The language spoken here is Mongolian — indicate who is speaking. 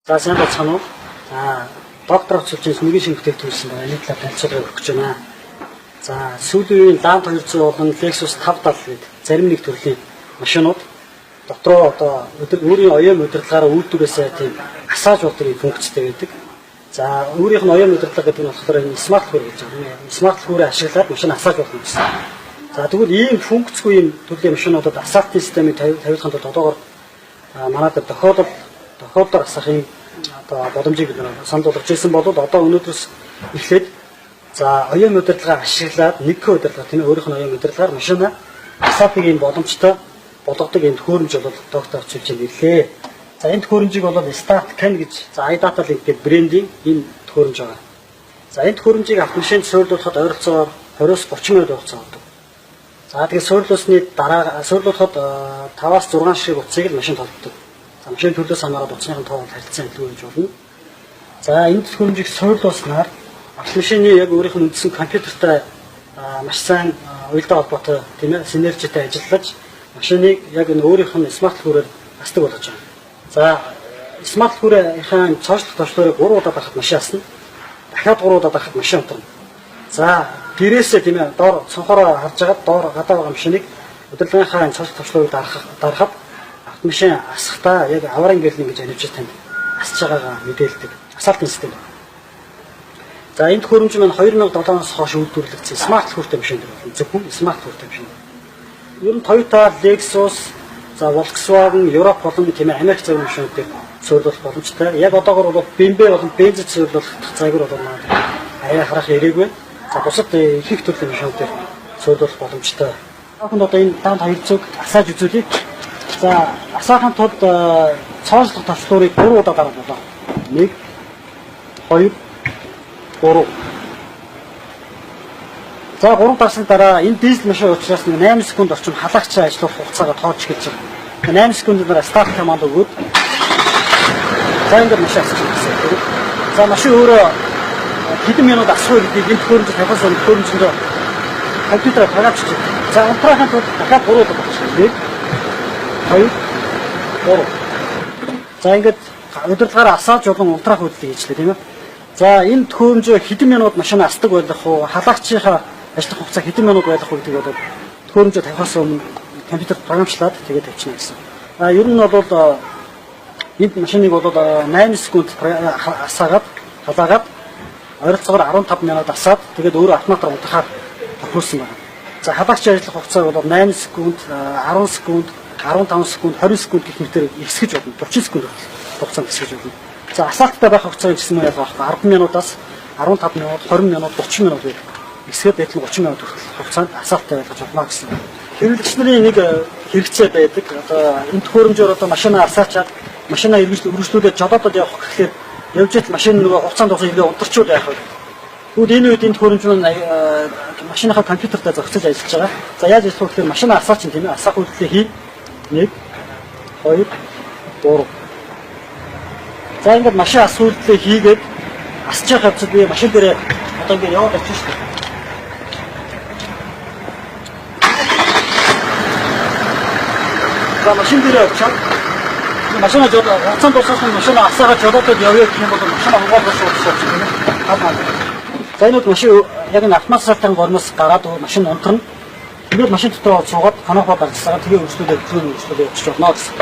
Speaker 1: За сайн байцгаана уу? За доктор цэцэлжээс нэгэн шинэ бүтээгдэхүүн ирсэн байна. Энэ талаар танилцуулга өгөх гэж байна. За сүүлийн үеийн Land 200 болон Lexus 570 гэдэг зарим нэг төрлийн машинууд дотроо одоо өөрийн оюун удирдлагаараа үйлдвэрээсээ тийм асааж болдог юм функцтэй байдаг. За өөрийнх нь оюун удирдлага гэдэг нь болохоор энэ смарт хөр гэж байна. Смарт хөрөө ашиглаад машин асааж болно гэсэн. За тэгвэл ийм функцгүй юм төрлийн машинуудад асаалтын системийг тавиулахын тулд одоогор манай дээр тохиолдол асахын одоо боломжийг бид нар санал болгож ирсэн бол одоо өнөөдрөөс эхлээд за оюун удирдлагаа ашиглаад нэгхэн удирдлага тийм өөрийнх нь оюун удирдлагаар машина асаалтыг ийм боломжтой болгодог энэ төхөөрөмж бол доктор цэцэлжинд ирлээ. За энэ төхөөрөмжийг бол StartCan гэж за iData Link гэдэг брендийн энэ төхөөрөмж байгаа. За энэ төхөөрөмжийг автомашинд суйрлуулахад ойролцоогоор 20-с 30 минут хугацаа авдаг. За тэгээд суйрлуулсны дараа суйрлуулахад 5-аас 6 ширхэг утсыг л машин толддог. За машин төрлөөс хамаарат утасныхын тоо бол харилцан илүү байж болно. За энэ төхөөрөмжийг суйрлуулснаар автомашины яг өөрийнх нь үндсэн компьютертай маш сайн уялдаа холбоотой тийм синержитэй ажиллаж машиныг яг энэ өөрийнх нь смарт хөрөөр асдаг болгож байгаа. За смарт хөрийнхээ цоошлох товчлуурыг 3 удаа дарахад машин асна. Дахиад 3 удаа дарахад машин унтарна. За гэрээсээ тийм доор цонхороо харж агаад доор гадаа байгаа машиныг удирдлагынхаа цоошлох товчлуурыг дарахад автомашин асахдаа яг аварын гэрэл ингэж анивчиж танд асж байгаагаа мэдээлдэг. Асаалтын систем. За энэ төхөөрөмж маань 2007 оноос хойш үйлдвэрлэгдсэн смарт хөртэй машин дэр болно. Зөвхөн смарт хөртэй машин. Ер нь Toyota, Lexus, за Volkswagen, Европ болон тийм Америк загвар машинуудыг суйрлуулах боломжтой. Яг одоогор бол BMW болон бензин суйрлуулах загвар бол манай арай харах ирээгүй. За бусад их их төрлийн машинуудыг суйрлуулах боломжтой. Бүхэнд одоо энэ Land 200-ыг асааж үзүүлье. За асаахын тулд цоошлох товчлуурыг 3 удаа дарах болоо. 1 2 3. За 3 дарсны дараа энэ дизель машин учраас 8 секунд орчим халаагчаа ажиллах хугацаагаа тоож эхэлж байгаа. 8 секунд дараа старт команд өгөөд за ингээд машин асах гэсэн. За машин өөрөө хэдэн минут асах вэ гэдгийг энэ төхөөрөмж тавихаас өмнө төхөөрөмжөндөө компьютераар програмчилж байна. За унтраахын тулд дахиад 3 удаа болчих. 1 2 3. За ингээд удирдлагаараа асааж болон унтраах үйлдэлийг хийжлээ тийм ээ. За энэ төхөөрөмжөө хэдэн минут машин асдаг байх уу, халаагчийнхаа ажиллах хугацаа хэдэн минут байх уу гэдгийг бол төхөөрөмжөө тавихаас өмнө компьютер програмчлаад тэгээд тавьчихна гэсэн. А ер нь бол энэ машиныг бол 8 секунд асаагаад халаагаад ойролцоогоор 15 минут асаад тэгээд өөрөө автоматар унтрахаар тохируулсан байна. За халаагчийн ажиллах хугацааг бол 8 секунд, 10 секунд, 15 секунд, 20 секунд гэх мэтээр ихсгэж болно. 30 секунд хүртэл хугацаанд ихсгэж болно. За асаалттай байх хугацааг гэсэн нь ялгаа байхгүй 10 минутаас 15 минут, 20 минут, 30 минут гэдэг. Ихсгээд байтал 30 минут хүртэл хугацаанд асаалттай байлгаж болно гэсэн. Хэрэглэгч нарын нэг хэрэгцээ байдаг. Одоо энэ төхөөрөмжөөр одоо машинаа асаачаад машинаа өргөжлүүлээд жолоодод явах гэхлээр явж идэл машин нөгөө хугацаанд дуусах иргээ унтарчуул яах вэ? Тэгвэл энэ үед энэ төхөөрөмж нь машиныхаа компьютертай зохицож ажиллаж байгаа. За яаж ажиллах вэ гэхээр машинаа асаачин тийм асаах үйлдэлээ хий. 1 2 3. За ингээд машин асах үйлдэлээ хийгээд асч явах явцад би машин дээрээ одоо ингээд яваад очиж шүү дээ. За машин дээрээ очиод машина жолоо хугацаанд дуусах нь машина асаагаад жолоодод явъя гэх юм бол машина угаалгаж шууд шууд тийм ээ. За энэ үед машин яг энэ автомат асаалтын гормоос гараад машин унтарна. Тэгээд машин дотор суугаад кнопоо дарсаад тэгээ өргөжлүүлээд өргөжлүүлээд явчих болно гэсэн.